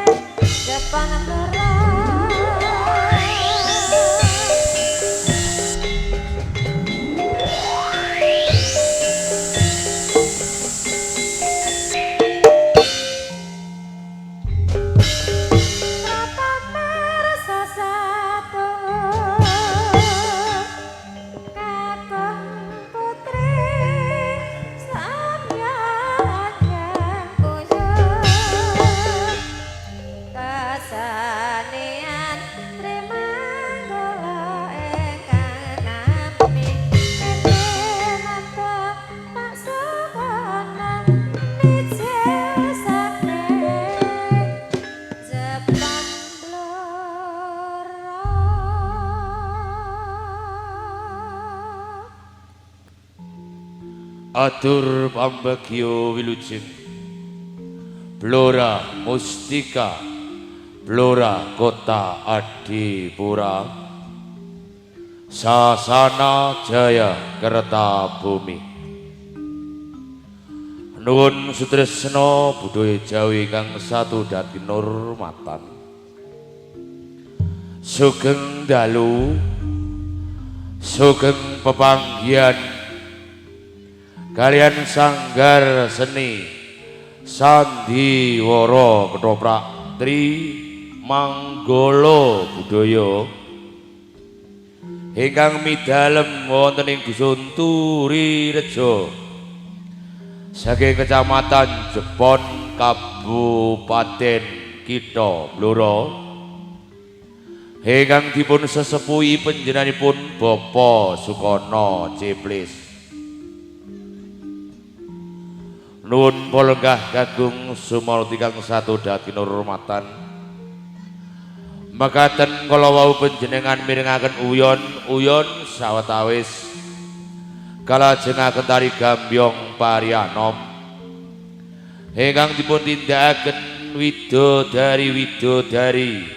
Depan Blora. Atur pambagio wilujeng Blora Mustika Blora Kota Adipura Sasana Jaya Kerta Bumi. Nuwun sutresna budaya Jawi kang satu dadi nurmatan. Sugeng dalu, sugeng pepanggihan kalian sanggar seni Sandiwara Ketoprak Tri Manggala Budaya ingkang midalem wonten ing dusun Turirejo saking Kecamatan Jepon Kabupaten Kitha Blora ingkang dipun sesepuhi panjenenganipun Bapak Sukono Ciplis. Nuwun palenggah kagung sumarti kang satu dadi nurmatan. Mekaten kala wau panjenengan mirengaken uyon-uyon sawetawis kalajengaken tari gambyong parianom ingkang dipun tindakaken widodari-widodari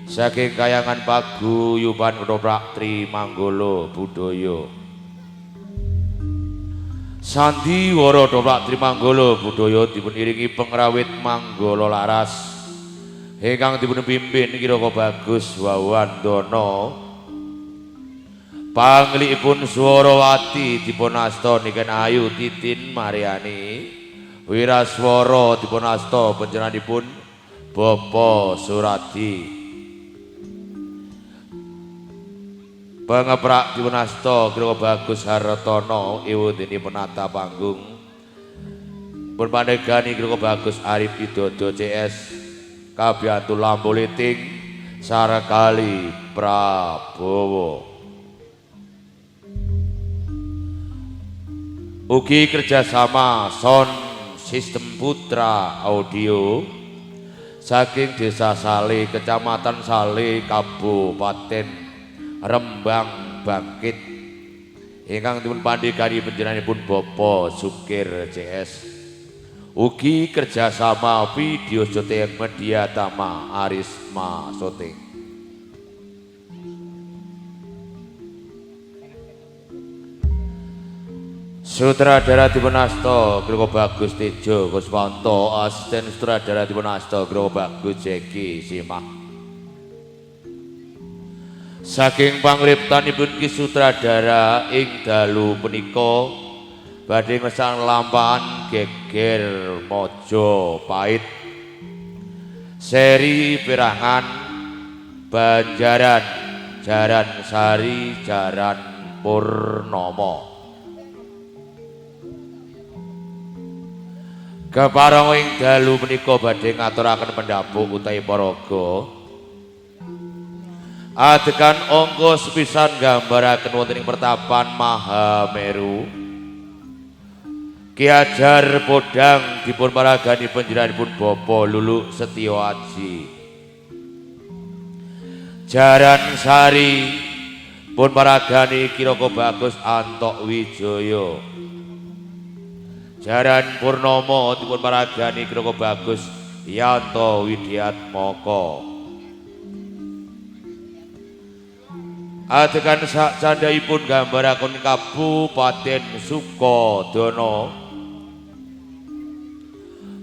saking kayangan paguyuban Ketoprak Tri Manggala Budaya. Sandiwara Ketoprak Tri Manggala Budaya dipun iringi pengrawit Manggala Laras ingkang dipun pimpin Kiraka Bagus Wawandono. Panglikipun Swarawati dipun asta Niken Ayu Titin Mariani, wiraswara dipun asta panjenenganipun Bapak Suradi. Pengeprak dipun asta Kiraka Bagus Hartono iwundene penata panggung. Pun pandegani Kiraka Bagus Arif Widodo CS kabiyantu lampu liting Sarakali Prabowo. Ugi kerjasama sound system Putra Audio saking Desa Sale, Kecamatan Sale, Kabupaten Rembang Bangkit ingkang dipun pandhegani panjenenganipun Bapak Sukir CS. Ugi kerjasama video syuting Media Tama Arisma Syuting. Sutradara dipun asta Kiraka Bagus Tejo Kuswanto, asisten sutradara dipun asta Kiraka Bagus Jeki Simah. Saking pangriptanipun Ki Sutradara ing dalu punika badhe ngesang lampahan geger Majapahit seri perangan Banjaran Jaran Sari Jaran Purnomo. Kepareng ing dalu punika badhe ngaturaken pendhapuk utawi paraga. Adegan angka sepisan nggambaraken wonten ing pertapan Mahameru. Ki Ajar Podang dipun paragani panjenenganipun Bapak Luluk Setyo Aji. Jaran Sari pun paragani Kiraka Bagus Antok Wijaya. Jaran Purnomo dipun paragani Kiraka Bagus Yanto Widiatmoko. Adegan sak candhaipun gambaraken Kabupaten Sukodono.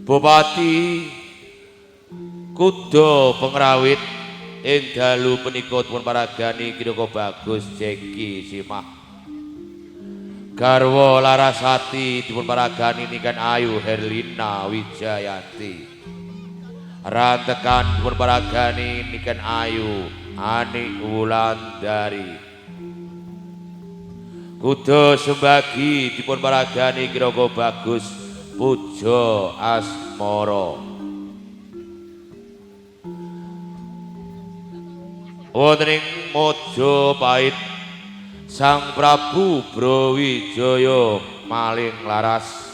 Bupati Kuda pengrawit ing dalu punika dipun paragani Kiraka Bagus Jeki Simah. Garwa Larasati dipun paragani Niken Ayu Herlina Wijayanti. Rantekan dipun paragani Niken Ayu Ani Wulandari. Kuda Sembagi dipun paragani Kiraka Bagus Puja Asmara. Wonten ing Majapahit Sang Prabu Brawijaya maling laras.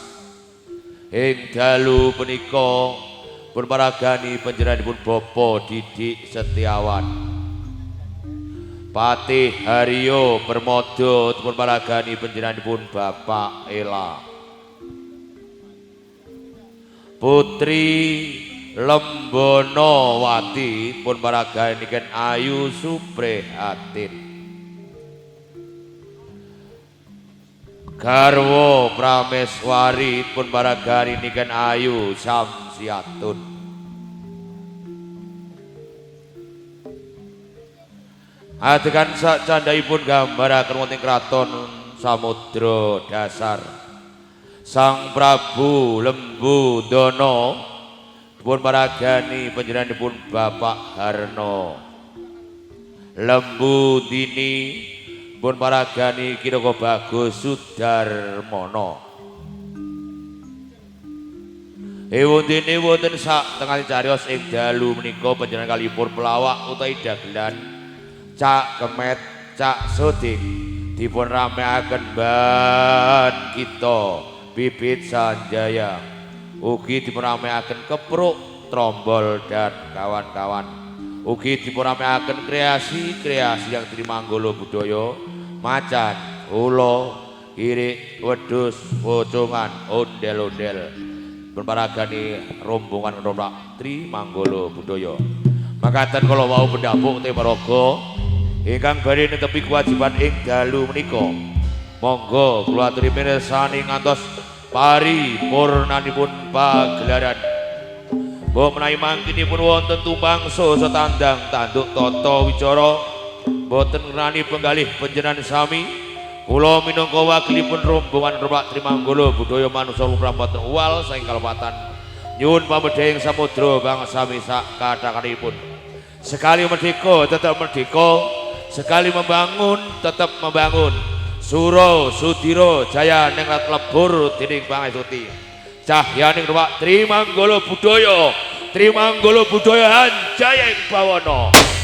Ing dalu punika pun paragani panjenenganipun Bapak Didik Setiawan. Patih Haryo Permodo dipun paragani panjenenganipun Bapak Ela. Putri Lembonowati pun paragani Niken Ayu Suprihatin. Garwa Prameswari pun paragani Niken Ayu Samsiatun. Adegan sak candhaipun gambaraken wonten kraton Samudra Dasar. Sang Prabu Lembu Dono dipun paragani panjenenganipun Bapak Harno. Lembu Dini pun paragani Kiraka Bagus Sudarmono. Ewondene wonten sak tengah cariyos ing dalu menika panjenengan kalipur pelawak utawi dagelan Cak Kemet, Cak Sodik dipun ramekaken ban kita Bibit Sanjaya. Ugi dipun ramekaken kepruk, trombol dan kawan-kawan. Ugi dipun ramekaken kreasi-kreasi yang Trimanggala budaya, macan, ula, kirik, wedhus, pocongan, ondel-ondel. Dipun paragani rombongan ketoprak Trimanggala budaya. Makaten kala wau pendhapuk Temaraga ingkang badhe netepi kewajiban ing dalu menika. Monggo kula aturi mirsani ngantos paripurnanipun pagelaran. Mbok menawi mangkinipun wonten tumangsa setandang tanduk tata wicara boten ngrani penggalih panjenengan sami. Kula minangka wakilipun rombongan Ketoprak Trimanggala budaya manungsa lumrah boten uwal saking kalepatan. Nyuwun pamedhaying samudra bangsa sak kathah-kathahipun. Sekali merdeka tetap merdeka, sekali membangun tetap membangun. Suro Sudiro Jaya ningrat lebur dening pangestuti. Cahyaning Ketoprak Trimanggala budaya, Trimanggala budaya hanjaya ing bawana. Jarwane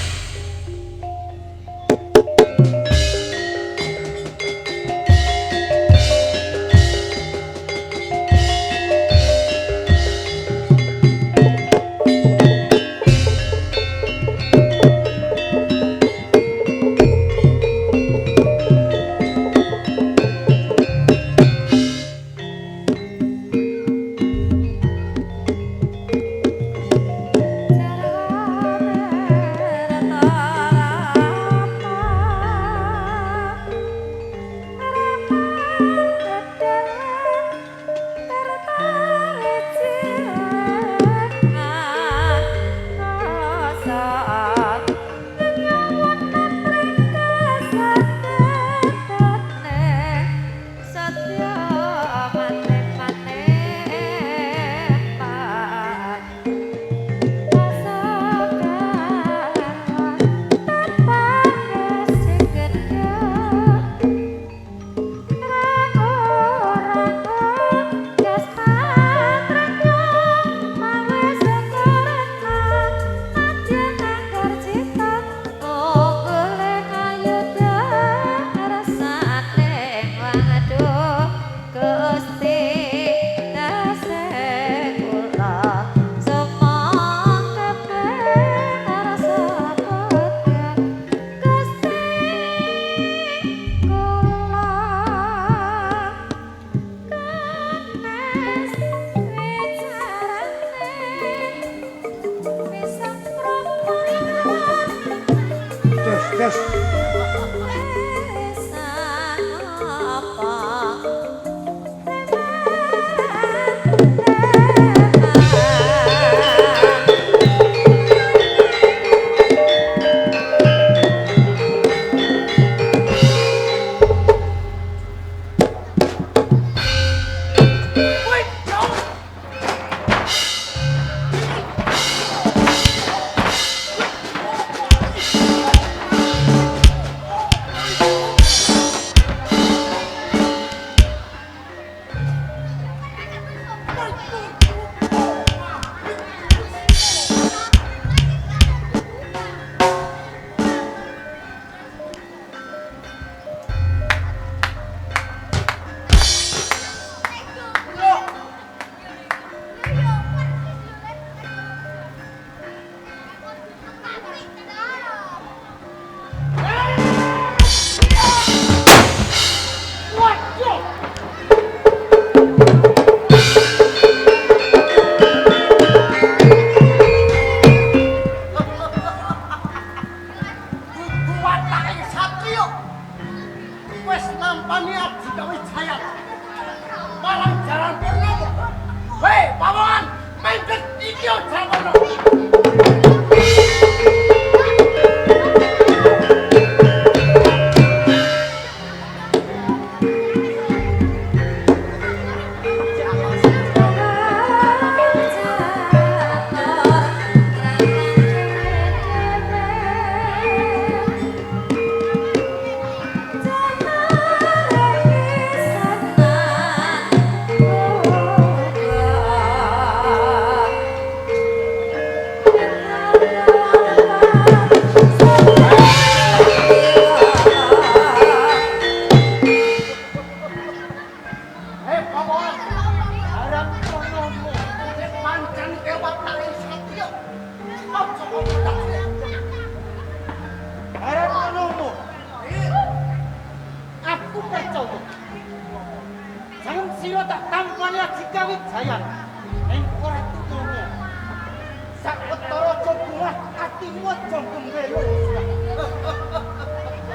Aji Kawijayan ing ora tutomo. Sawetara aja bungah atimu aja gembelo.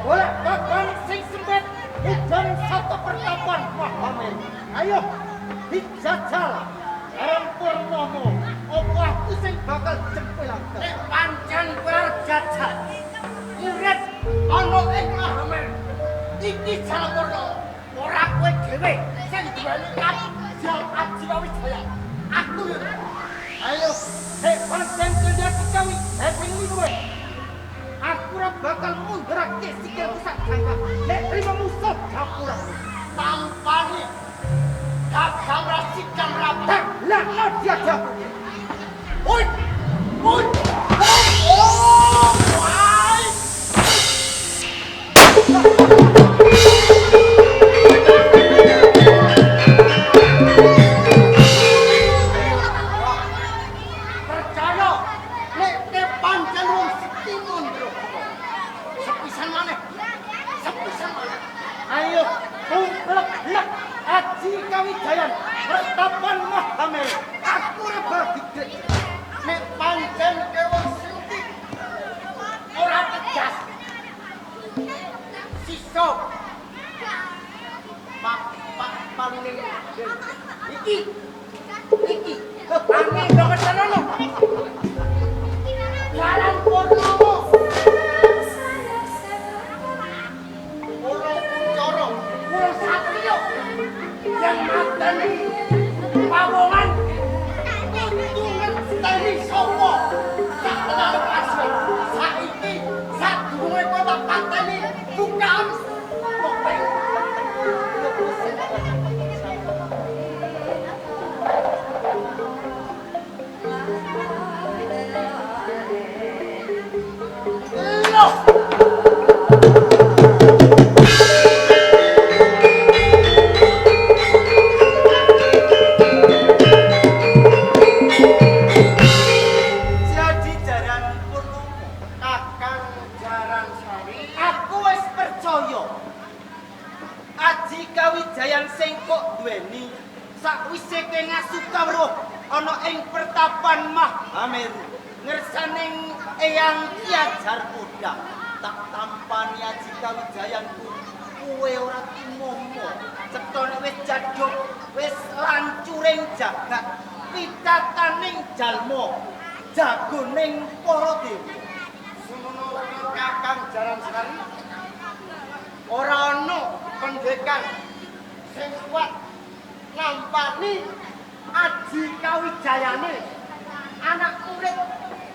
Golek kakang sing sempit ijen satu pertapan Mahameru. Ayo dijajal Jaran Purnomo. Apa aku sing bakal jempelan? Nek pancen kowe arep jajal irit ana ing Mahameru. Iki Jaran Purnomo. Ora kowe dhewe sing duweni kajal Aji Kawijaya. Aku yo. Ayo, nek pancen kowe Kawijaya sing luwih. Aku ora bakal mundurake sikilku sak jangka. Nek trimo musuh gapura. Tampani gagal rasikan rapat. Lah dia. Oi. Oi. Oh, wai. Percaya nek te pancen wong sekti mondro. Sepisan maneh. Sepisan maneh. Ayo tumplek Aji Kawijayan pertapan Mahameru. Aku ora bagidek. Nek pancen ke wong sekti ora tegas. Sisa pak palune iki iki angin banget tenan. Jaran Purnomo. Ora Kuncara, ora Satrio yang mateni pawongan kudu ngerteni sapa sak tenane pasien. Saiki sadurunge kowe tak pateni bukaan topeng. Loh. Jadi Jaran Purnomo, Kakang Jaran Sari, aku wis percaya. Aji Kawijayan sing kok duweni sakwise kowe ngasuh kawruh ana ing pertapan Mahameru. Ngersaning Eyang Ki Ajar Kuda, tak tampani Aji Kawijayanku kowe ora tumomo. Cetha wis jaduk, wis lancuring jagat, pitataning jalma, jagoning para dewa. Semono Kakang Jaran Sari. Ora ana pendekar sing kuat nampani Aji Kawijayane anak murid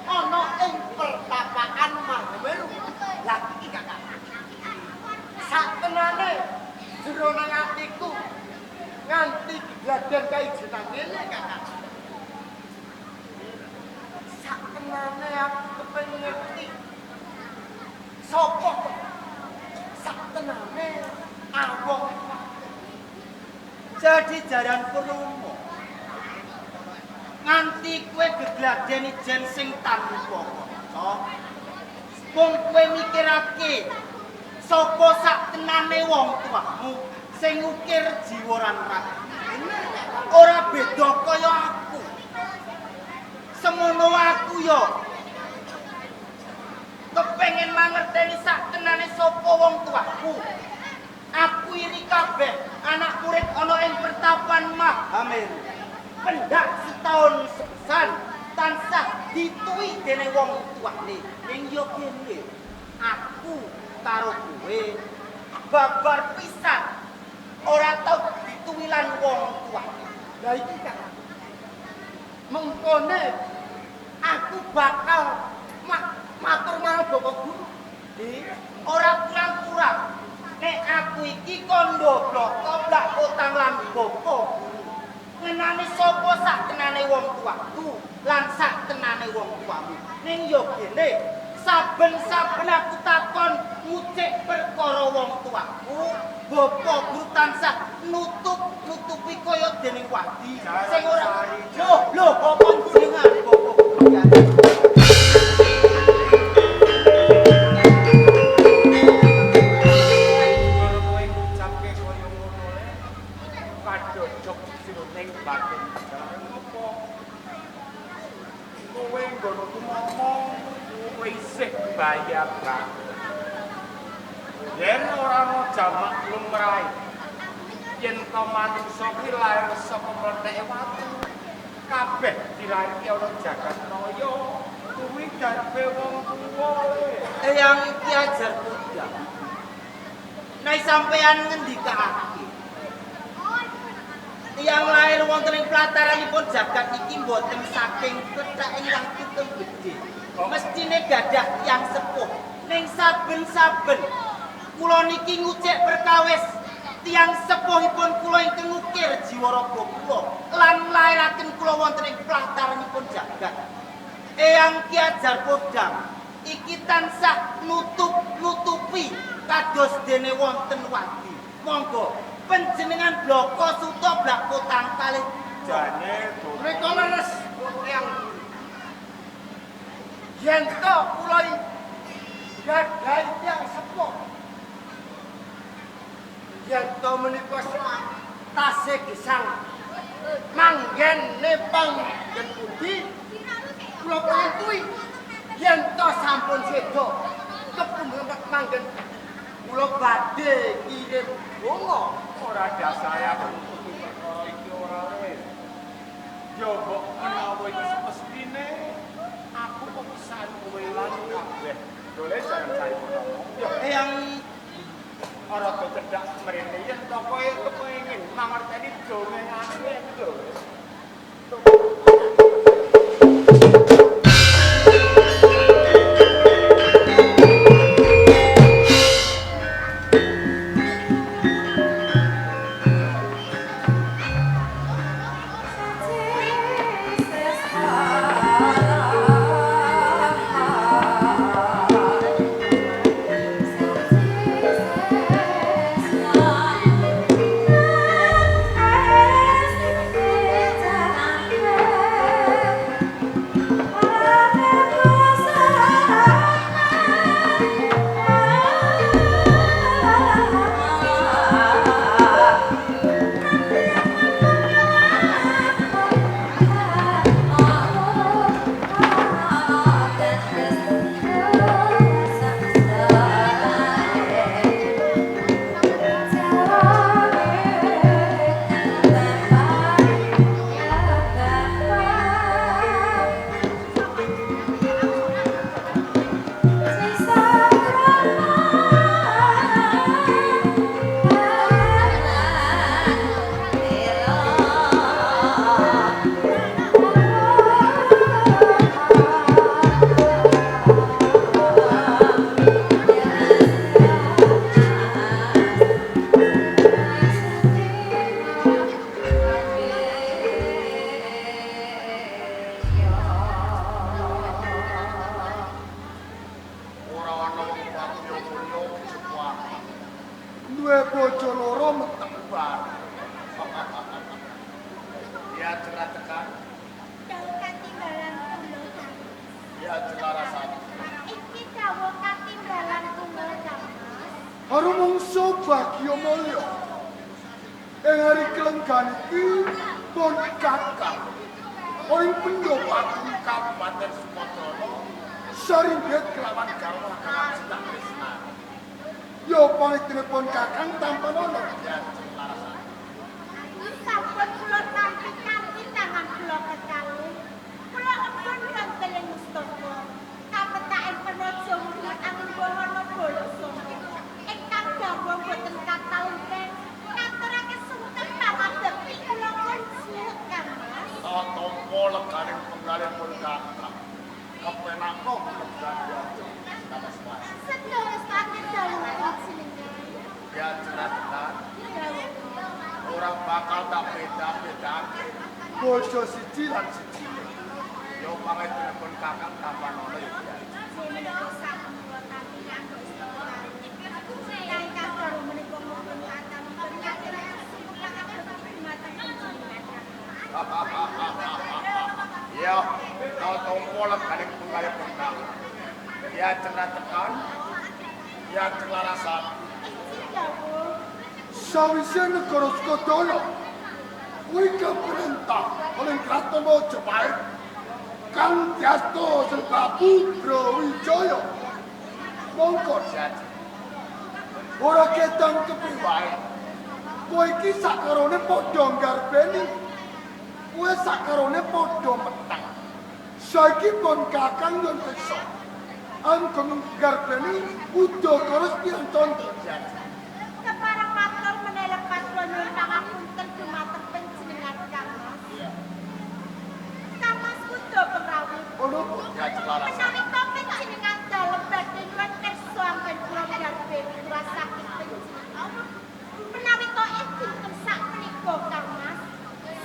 ana ing pertapaan Mahameru. Lah iki Kakang. Sak tenane jero nang atiku nganti gegladen kaijenan kene Kakang. Sak tenane aku kepengin ngerti sapa sak tenane awong. Jadi Jaran Purnomo, nganti kowe gegladen ijen sing tanpa kaca, mung kowe mikirake sapa sak tenane wong tuamu sing ngukir jiwa lan raga. Ora beda kaya aku. Semono aku yo kepengen mangerteni sak tenane sapa wong tuaku. Aku iri kabeh anak murid ana ing pertapan Mahameru. Pendak setahun sepisan tansah dituwi dening wong tuane. Ning yo kene aku karo kowe babar pisan ora tau dituwi lan wong tuane. Lah iki Kakang. Mengkone aku bakal matur marang Bapak Guru. Ora kurang-kurang nek aku iki kondo blok-blok utang lan bapak guru. Ngenani sapa sak tenane wong tuaku lan sak tenane wong tuamu. Ning yo kene saben-saben aku takon ngucek perkara wong tuaku, bapak guru tansah nutup-nutupi kaya dening wadi sing ora. Loh, lho apa jenengan bapak guru ya? nggonku ngomong kowe isih bayar banget. Yen ora ana jamak lumrahe. Yen to manungsa kuwi lair saka mletheke watu. Kabeh dilairke ana jagat raya. Kuwi garpe wong tuwa le. Eyang Ki Hajar Podang. Nek sampean ngendikake tiyang lair wonten ing plataranipun jagat iki mboten saking klethake watu kang gedhe. Mestine gadah tiyang sepuh. Ning saben-saben kula niki ngucek perkawis tiyang sepuhipun kula ingkang ngukir jiwa raga kula lan nglairaken kula wonten ing plataranipun jagat. Eyang Ki Hajar Podang iki tansah nutup-nutupi kados dene wonten wadi. Monggo panjenengan bloko suta blak kotang kalih jane mriko leres Eyang. Yen to kula gadhahi tiyang sepuh. Yen to menika tasih gesang manggen nepang yen pundi kula pantui. Yen to sampun seda kepundhut manggen kula badhe kirim donga. Ora dasare aku nutupi perkara iki ora le. Ya mbok menawa iki semestine aku kok pisan kowe lan kabeh. Dole jangan saya ngono. Ya Eyang ora cedhak mrene yen to kowe kepengin mangerteni dongengane lho. Sawise negara Sukodana kuwi keperintah oleh Kraton Majapahit Kang diasta Sri Prabu Brawijaya. Monggo diajeng. Ora ketang kepiye wae. Kowe iki sakarone padha nggarbeni. Kowe sakarone padha meteng. Saiki pun kakang nyuwun pirsa. Anggon nggarbeni Udakara sepirang conto diajeng. Kepareng matur menelepas kula nyuwun pangapunten dumateng panjenengan Kang Mas. Kang Mas Kuda Pengrawit. Ono apa diajeng Larasati? Menawi to panjenengan dalem badhe nyuwun pirsa anggen kula nggarbeni kula sakit panjenengan. Menawi to ing dinten sak menika Kang Mas,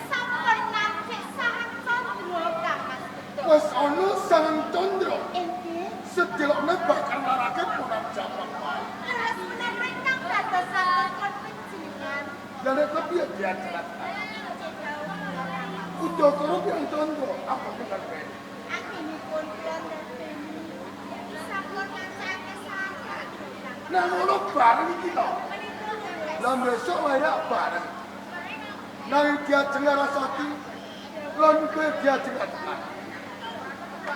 sampun nampik sareng candra Kang Mas Kuda. Wis ana sareng candra. Inggih. Sedelokne bakal nglarake ponam jamak wae. Leres menawi ingkang dadosaken panjenengan. Lah nek kepiye diajeng Larasati? Udakara pirang candra apa nggarbeni? Anggenipun kula nggarbeni sampun ngancake sareng. Nah ngono bareng iki to. Lah besok layak bareng. Nanging diajeng Larasati lan kowe diajeng Larasati.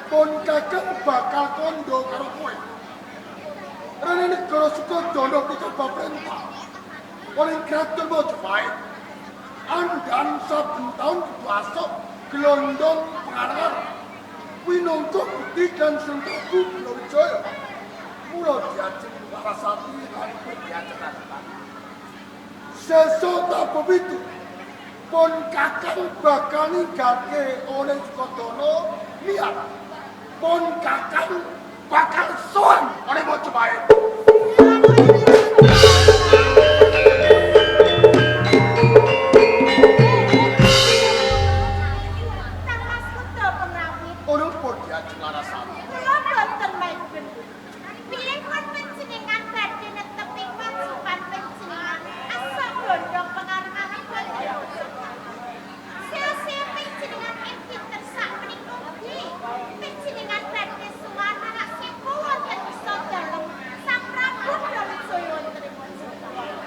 Pun kakang bakal kandha karo kowe. Rene negara Sukodono picoba perintah. Oleh kraton Majapahit. Andhan saben taun kudu asok glondong pengarangan. Winangka bukti dan Sri Prabu Brawijaya. Mula diajeng Larasati lan kowe diajeng Larasati. Sesuk tabuh pitu pun kakang bakal ninggalke oleh Sukodono niat. Pun kakang bakal sowan oleh Majapahit. Kang Mas Kuda Pengrawit. Ono apa diajeng Larasati? Kula boten maiben. Bilih pun panjenengan badhe netepi kewajiban panjenengan asok glondong pengaruhanipun. Sia-sia panjenengan ing dinten sak menika ugi panjenengan badhe sowan anak sepuh wonten desa dalem Sang Prabu Brawijaya wonten ing Majapahit.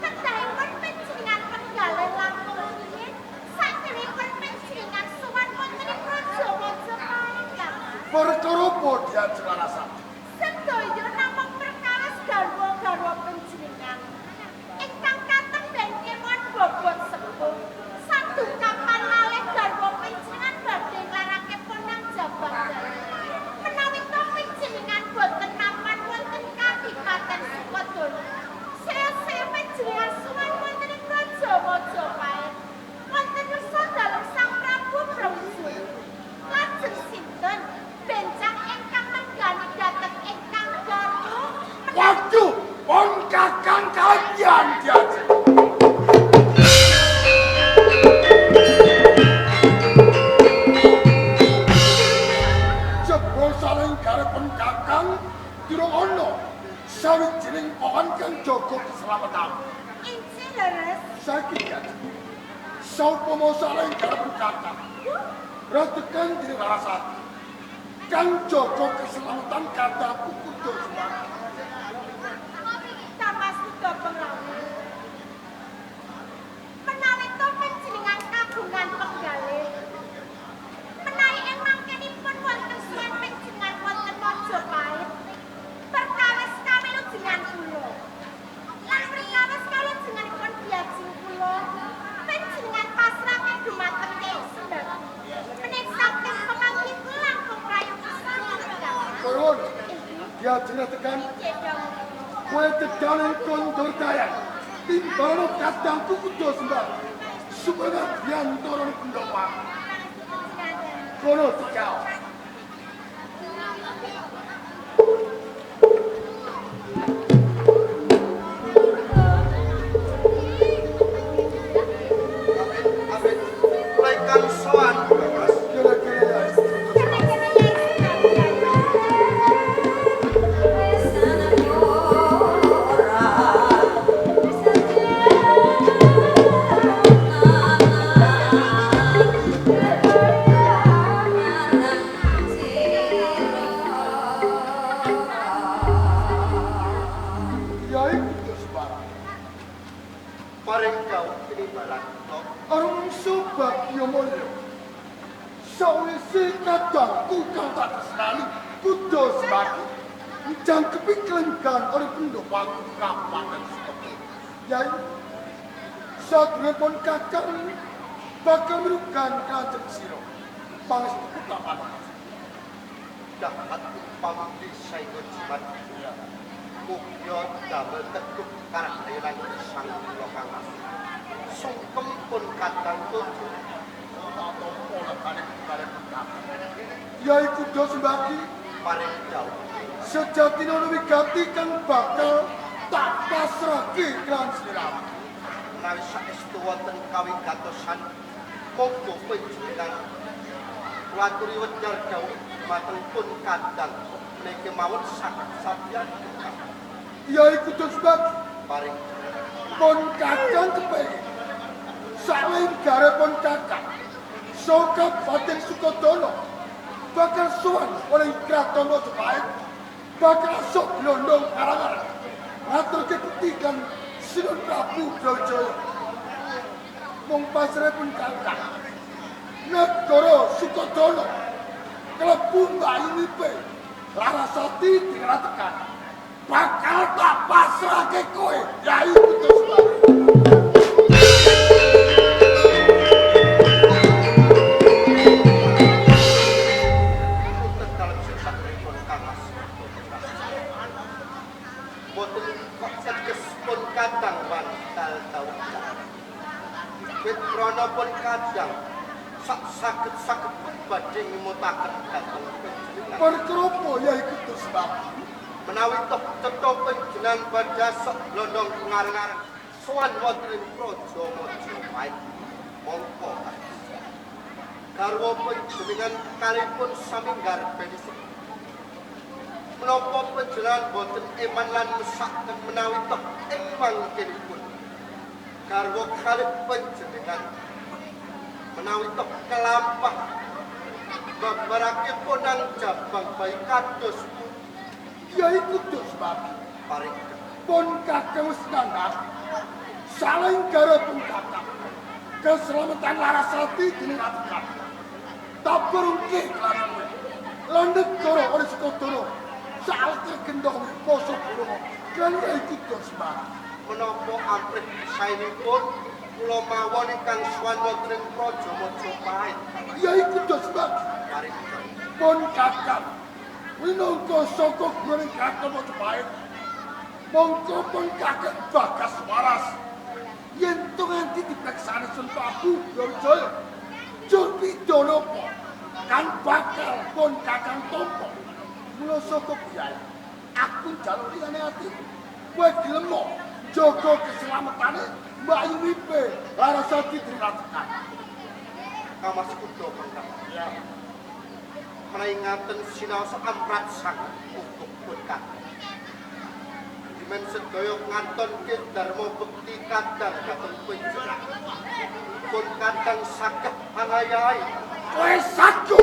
Kedahipun panjenengan penggalih langkung rumiyin saderengipun panjenengan sowan wonten ing Praja Majapahit Kang Mas. Perkara apa diajeng Larasati? Sedaya namung perkawis garwa-garwa panjenengan ingkang katembeng kemawon bobot sepuh. Sadungkapan malih garwa panjenengan badhe nglarake ponang jabang dalu. Menawi to panjenengan boten mapan wonten Kadipaten Sukodono, saya-saya panjenengan sowan wonten ing Praja Majapahit. Wonten kersa dalem Sang Prabu Brawijaya. Lajeng sinten benjang ingkang nenggani dhateng ingkang garwa? Waduh, pun kakang kalian diajeng. Jebul saling karepen kakang durung ana sawijining pohon kang jaga keselamatan. Inggih leres. Saiki diajeng. Saupama saling karepen kakang, ratekan diri Larasati. Kang jaga keselamatan kataku kudu semangat. Kang Mas Kuda Pengrawit. Menawi to panjenengan kagungan penggalih, menawi ing mangkenipun wonten suwan panjenengan wonten Majapahit, perkawis kawilujengan kula. Lan perkawis kawilujenganipun diajeng kula, panjenengan pasrahke dumateng Kyai Sembati. Menik saking pemanggih langkung prayogi saking Kang Mas. Kowe diajeng tekan Inggih dawuh. kowe tegale kondur daya. Timbang kadangku kudu sembah. Supaya diantara pendawa. Kono tekao. Amit kula ingkang sowan Mas. Kira-kira ya. Kene-kene Yai Sembati. Ora Sawise kadangku kang tak tresnani kudu semaki njangkepi kelenggan oleh pendopaku Kabupaten Sukodono. Yai, sadurunge pun kakang bakal mirugan kanjeng sira. Pangestuku kapan? Dahat upamudi saengga jimat. Mugia damel teguh karahayan sang kula Kang Mas. Sungkem pun kadang tuju. Tak tampa legane kalian kakang. Yai kudu sembaki paring dawuh. Sejatine ana wigati kang bakal tak pasrahke kan sliramu. Menawi saestu wonten kawigatosan monggo panjenengan kula aturi wedhar dawuh dumateng pun kadang menika mawon saged sabiyan. Yai kudu sembaki paring pun kakang kepengin salenggare pun kakang saka Kabupaten Sukodono bakal sowan oleh Kraton Majapahit bakal sok glondong arang-arang ngaturke bekti kan Sinun Prabu Brawijaya. Mung pasrah pun kakang negara Sukodono klebu mbayunipe Larasati dingratekan bakal tak pasrahke kowe Yai Kudu Sembaki. Wit pun kadang sak saged-saged pun badhe ngemutaken dhateng panjenengan. Perkara apa Yai Kudu Sembaki? Menawi toh cetha panjenengan badhe sok blondong ngareng-areng sowan wonten ing Praja Majapahit. Mongko garwa panjenengan kalipun sami nggarbeni sepuh. Menapa panjenengan boten eman lan mesaken menawi toh ing mangkenipun garwa kalih panjenengan menawi toh kelampah babarake ponang jabang bayi kados pundi? Yai Kudu Sembaki paring pun kakang wis nandhang salenggara pun kakang keselamatan Larasati diningkatkan tak berungke kelan kowe lan negara oleh Sukodono saal tergendong poso burung kan Yai Kudu Sembaki. Menapa amprih saenipun kula mawon ingkang sowan wonten ing Praja Majapahit? Yai Kudu Sembaki paring pun kakang winangka saka gurune Kraton Majapahit mongko pun kakang bagas waras yen to nganti dipreksani Sun Prabu Brawijaya jur pidana apa kan bakal pun kakang tampa. Mula saka biyai aku njaluk liyane ati kowe gelem jaga keselamatane mbayunipe Larasati Triratekan. Kamas kuda kang ya menawi ngaten sinaosa amrat sanget utuh pun kadang dimen sedaya ngantonke dharma bekti kadang dhateng panjenengan pun kadang saged pangayahi kowe sagu.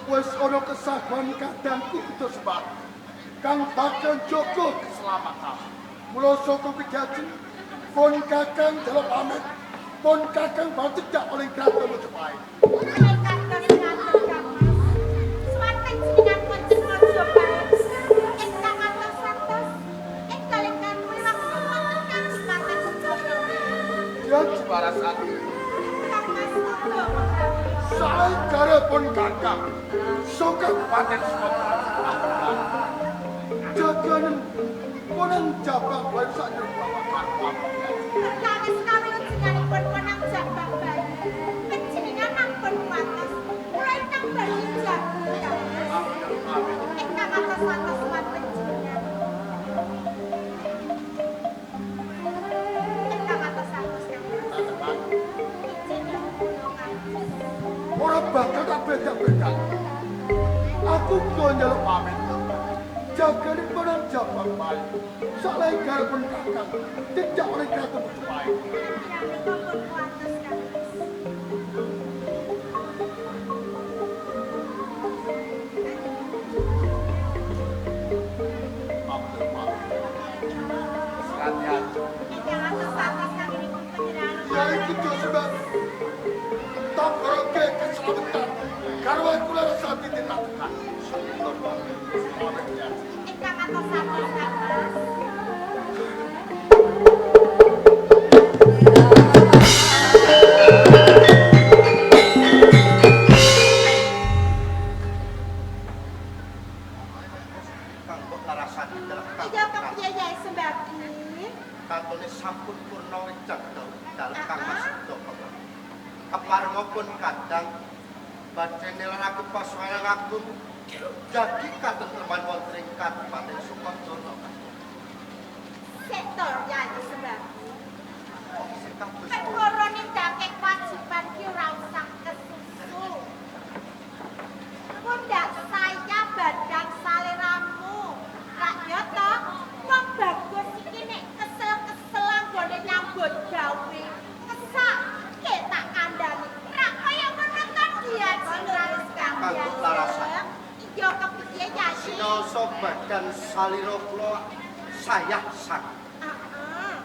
Wis ana kesaguhan kadangku Kudu Sembaki kang bakal jaga keselamatan. Mula saka pigajen pun kakang jaluk pamit, pun kakang bakal cedhak oleh Kraton Majapahit. Kados ngaten Kang Mas. Sowan panjenengan wonten Majapahit ingkang atos-atos ing kalih kami waktu wonten Kabupaten Sukodono. Ya Larasati. Kang Mas monggo. Salenggara pun kakang saka Kabupaten Sukodono jaganen ponang jabang bayi sak jero bapak. Perkawis kawilujenganipun ponang jabang bayi panjenengan ampun kuwatos kula ingkang badhe jaga Kang Mas. Ingkang atos-atos sowan panjenengan. Ingkang atos-atos Kang Mas. Izin kula Kang Mas. Ora bakal tak beda-beda. Aku kok njaluk pamit. Jagane ponang jabang bayi salenggara pun kakang tidak oleh Kraton Majapahit. Menika pun kuwatos Kang Mas. Kepiye Yai Sembagi? Katone sampun purna wejang dalem Kang Mas Joko. Keparenga pun kadang badhe nilarake pasuwanan agung dadi katentreman wonten ing Kadipaten Sukodana. Sik to Yai Sembagi. Perkara nindakake kewajiban ki ora usah kesusu. Pundak saya badan saliramu. Rak ya to, wong bagus iki nek kesel-kesel anggone nyambut gawe. Kesake tak kandhani. Rak kaya ngono to diajeng Kanggo larasan. Iya kepiye Yai? Sinaosa badan salira kula sayah sak.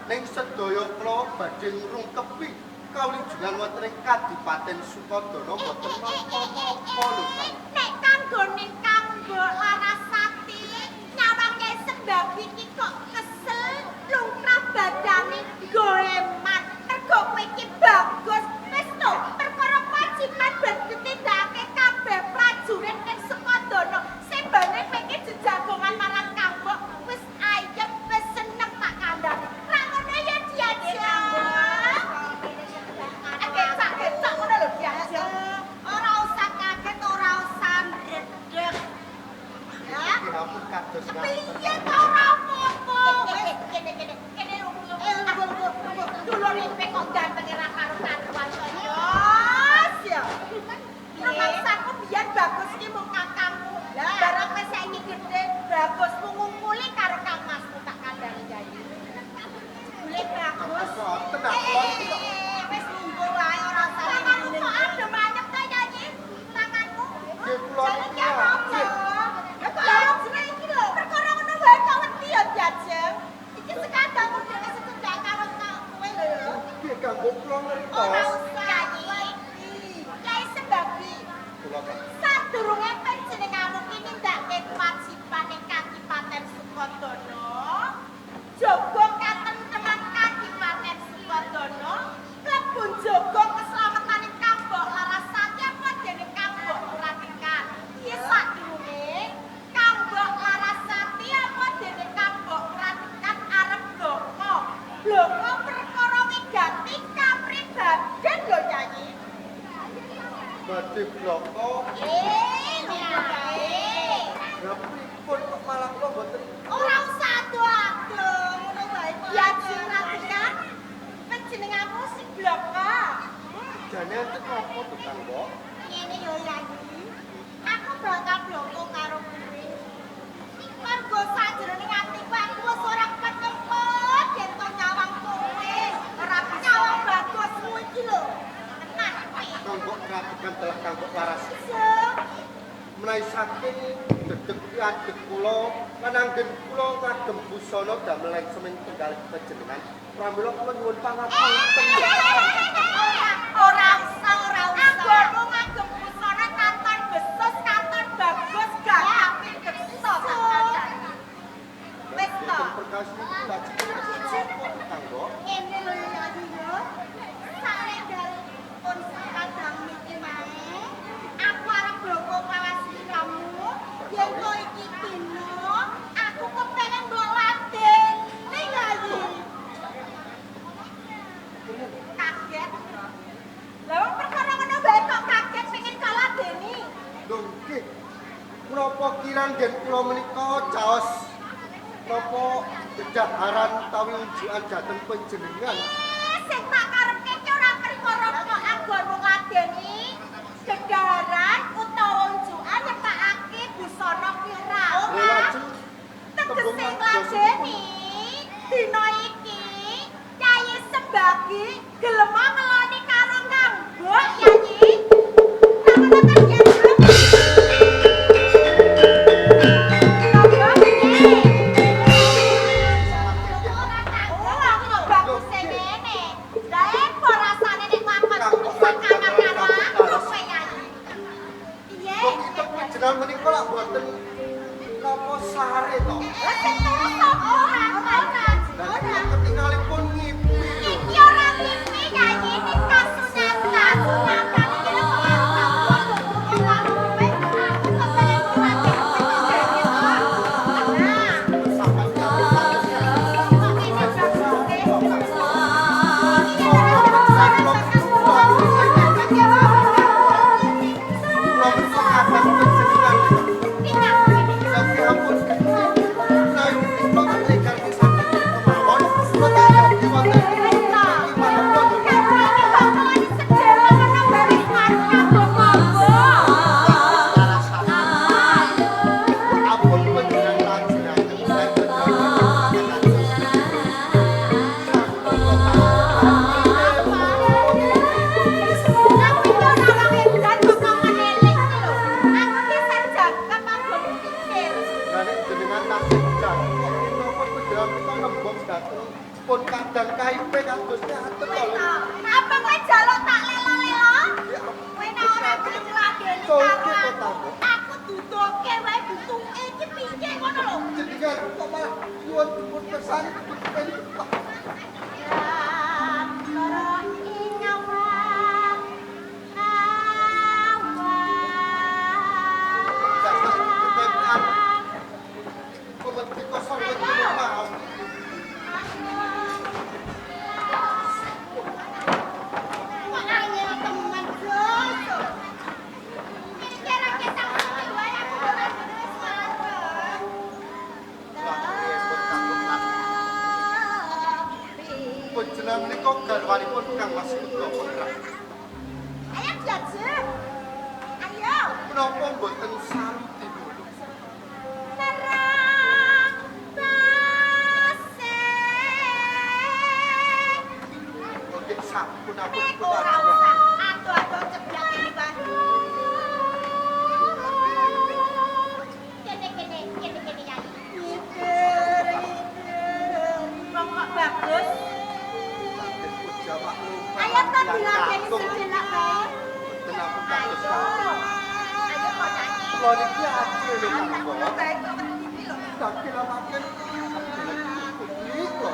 Ning sedaya kula badhe ngrungkepi kawlijengan wonten ing Kadipaten Sukodana boten napa-napa lho Kang. Nek kanggone Kang Mbok Larasati nyawang Kyai Sembagi iki kok kesel lungkrah badane goeman. Mergo kowe iki bagus. Wis to, perkara kewajiban ditindakake kabeh prajurit ing Sukodana. Sembane kowe iki jejagongan marang Kang Mbok wis ayem wis seneng tak kandhani. Ra ngono ya diajeng. Kecak-kecak ngono lho diajeng. Ora usah kaget, ora usah ndredeg. Ya. Ampun kados ngaten. Piye to ora apa-apa. Wis kene kene kene lungguh. Dulur ipe kok gantenge ra karo-karuan to. Ya. Rumangsaku biyen bagus iki mung kakangmu. Barang wis saiki gedhe bagusmu ngumpuli karo Kang Masmu tak kandhani Yai. Jebule bagus. Boten aku iki kok. Wis lungguh wae ora usah tanganmu kok adem anyep to Yai. Tanganmu. Nggih kula niki. Lah kok arep jeneng iki lho. Perkara ngono wae kok wedi ya Diajeng. Iki sekadangmu dhewe secendak karo kowe lho ya. Nggih kanggo kula ngertos. Ora usah Yai. Yai Sembagi. Kula Kang. Sadurunge panjenenganmu ki nindakake kewajiban ing Kadipaten Sukodana, jaga katentreman Kadipaten Sukodana, klebu jaga keslametane Kang Mbok Larasati apa dene Kang Mbok Muratikan. Piye sadurunge Kang Mbok Larasati apa dene Kang Mbok Muratikan arep bloko. Bloko perkara wigati kapribaden lho Yai. Badhe bloko. Nyai. Lha pripun kok malah kula mboten Ora usah ado-ado ngono wae kok. Diajeng Ratikan panjenenganmu sing bloko. Jane enten apa to Kang Mbok? Ngene yo Yai. Aku bakal bloko karo kowe. Mergo sajroning atiku aku wis ora ketempet yen to nyawang kowe. Ora nyawang bagusmu iki lho. Tenan kowe. Kang Mbok Ratikan telah Kang Mbok Laras. Menawi saking dedeg adeg kula lan anggen kula ngagem busana damel seming tunggal panjenengan. Pramila kula nyuwun pangapunten. Ora usah, ora usah. Anggonmu ngagem busana katon besus, katon bagus, gak apik geksa tak kandhani. Wis to. Perkawis niku lajeng sapa Kang Mbok? Ngene lho ya Ayu yo. Salenggal pun sekadang niki mae. Aku arep bloko kawas sliramu. Yen to iki dina, aku kepengin mbok ladeni Yayi. Kaget. Lah wong perkara ngono wae kok kaget pengen kaladeni. Lho nggih. Menapa kirang ngen kula menika caos napa dedaharan utawi unjukan dhateng panjenengan? Sing tak karepke ki ora perkara kok anggonmu ngladeni dedaharan utawa unjukan nyepakake busana ki ora. Ora. Tegese ngladeni dina iki Kyai Sembagi gelem ngeloni karo Kang Mbok Yayi. Ra ngono ta Kyai? Jenengan menika lak mboten napa sare to? Lah sing turu sapa? Ora, ora. Lah ketingalipun ngipi. Iki ora ngipi Yayi. Panjenengan menika nembung dhateng pun kadang KIP kados ngaten to lho. Apa kowe njaluk tak lelo-lelo? Kowe nek ora gelem ngladeni karo aku, aku dudoke wae bentuke iki piye ngono lho. Jenengan kok malah nyuwun dipun kersani dipun Pak. Garwanipun Kang Mas Kudra. Ayo diajeng. Ayo. Menapa mboten saruti dulu? Nerang base. Nggih sampun aku ora usah ado-ado ceblak ini Pak. Kene-kene, kene-kene yai. Wong kok bagus. Ayo to diladeni sejenak bae. Ayo. Ayo kok nyanyi. Lho niki ajeng lho Kang. Bae kok wedi lho. Tak kira makin iki kok.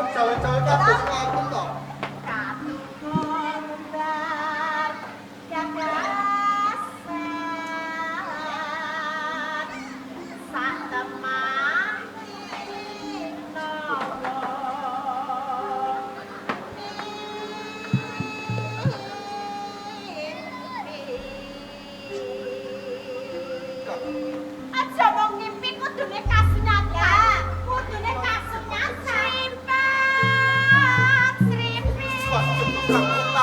Jalan-jalan kados ngaten to. Katumbar gagasan sak temah nawa aja mung ngimpi kudune kasunyatan, kudune kasunyatan. Thank you.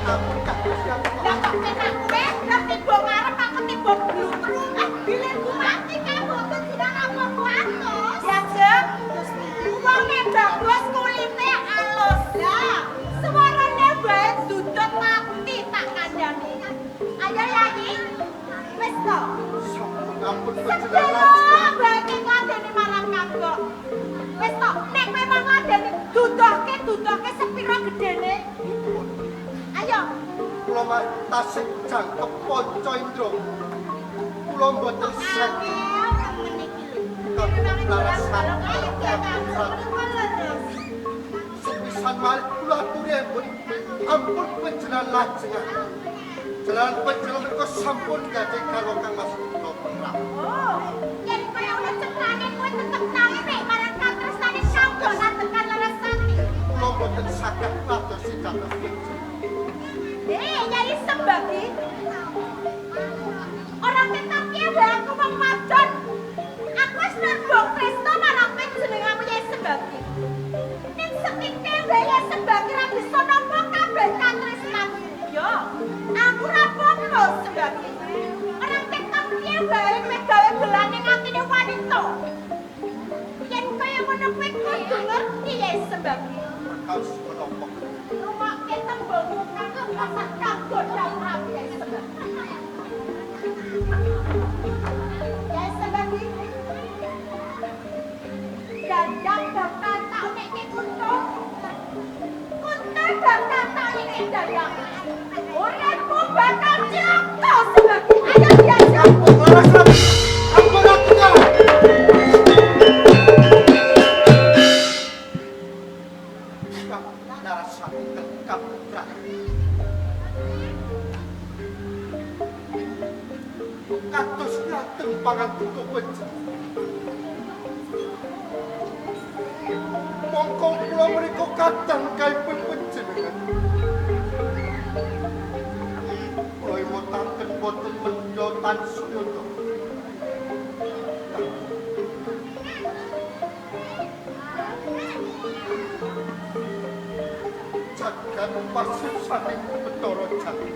Ampun kados. Lah kok penak kowe lah tiba ngarep aku tiba blutru. Ah bilirku mati kae mboten sinan apa kuatos. Ya Jeng, wong nek bagus kulite alus. Lah suarane wae dudut mati tak kandhani. Ayo Yayi. Wis to. Sampun ampun Sedelo panjenengan. bae ngladeni marang kagok. Wis to, nek kowe mau ngladeni dudohke sepira gedene. Ayo. Kula tasih jangkep Panca Indra. Kula mboten srek Angel temen iki lho. kanggo Larasati. Sepisan malih kula aturi ampun ampun panjenengan lajengaken. Jalan panjenengan menika sampun gadhah garwa Kang Mas kula Prabu. Oh, yen kaya ana cetrane kowe tetep narik marang katresnane kanggo latekan Larasati. Kula mboten saged ngadosi dados panjenengan. Yai Sembagi. Ora ketok piye wae aku wong wadon. Aku wis nembung tresna marang panjenenganmu Yai Sembagi. Ning sekite wae Yai Sembagi ra bisa nampa kabeh katresnanku. Yo, aku ra apa-apa Sembagi. Ora ketok piye wae kowe gawe gelane atine wanita. Yen kaya ngono kowe kudu ngerti Yai Sembagi. Perkawis menapa? Rumakke tembungmu kanggo masak kanggo dawuh Yai Sembagi. Yai Sembagi. Dandang bakal tak unekke kuntul. Kuntul bakal tak unekke dandang. Uripmu bakal cilaka Sembagi. Ayo diajak. Ampun Larasati. Ampun lajengaken. Kang Larasati kang putra. Kados dateng pangandika panjenengan. Mongko kula menika kadang kaipun panjenengan. Kula imutaken boten mendha tan suyata. Jagat pasusaning Bathara Jati.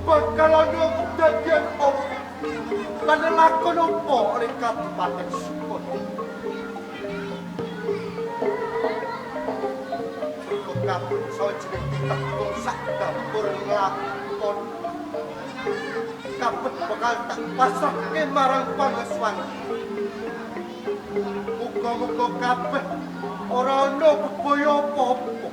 Bakal ana kedadian apa? Lan lakon apa ing Kadipaten Sukada? Mergo kabeh sawijining titah wong sak dapur nglakon. Kabeh bakal tak pasrahke marang Pangeswan. Muga-muga kabeh ora ana bebaya apa-apa.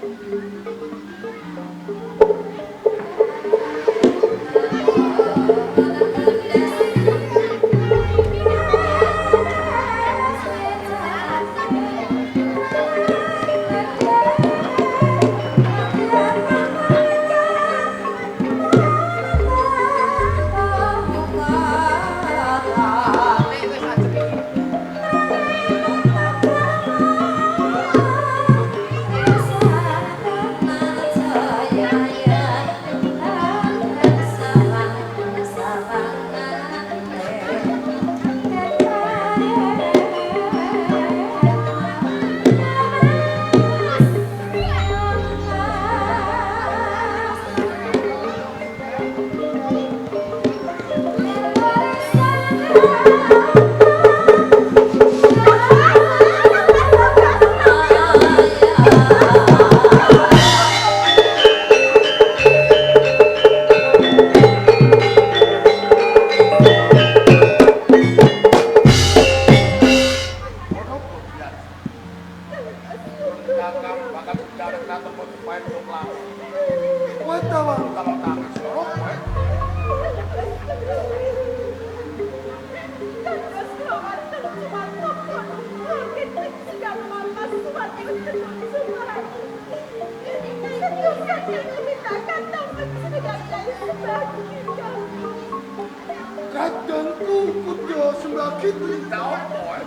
Kadangku kudu sembagi cerita apa?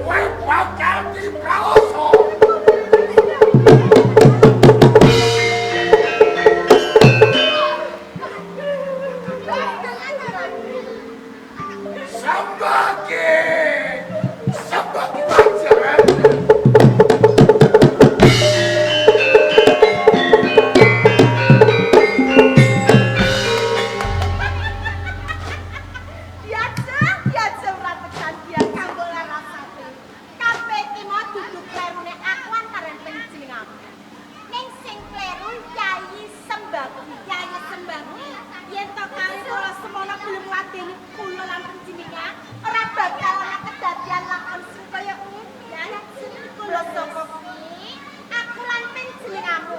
Kowe bakal diprawoso. Sembagi. Yayi Sembagi, yen to kali kula semono gelem ngladeni kula lan panjenengan, ora bakal ana kedadian lakon sing kaya ngene. Yayi kula saka kuwi, aku lan panjenenganmu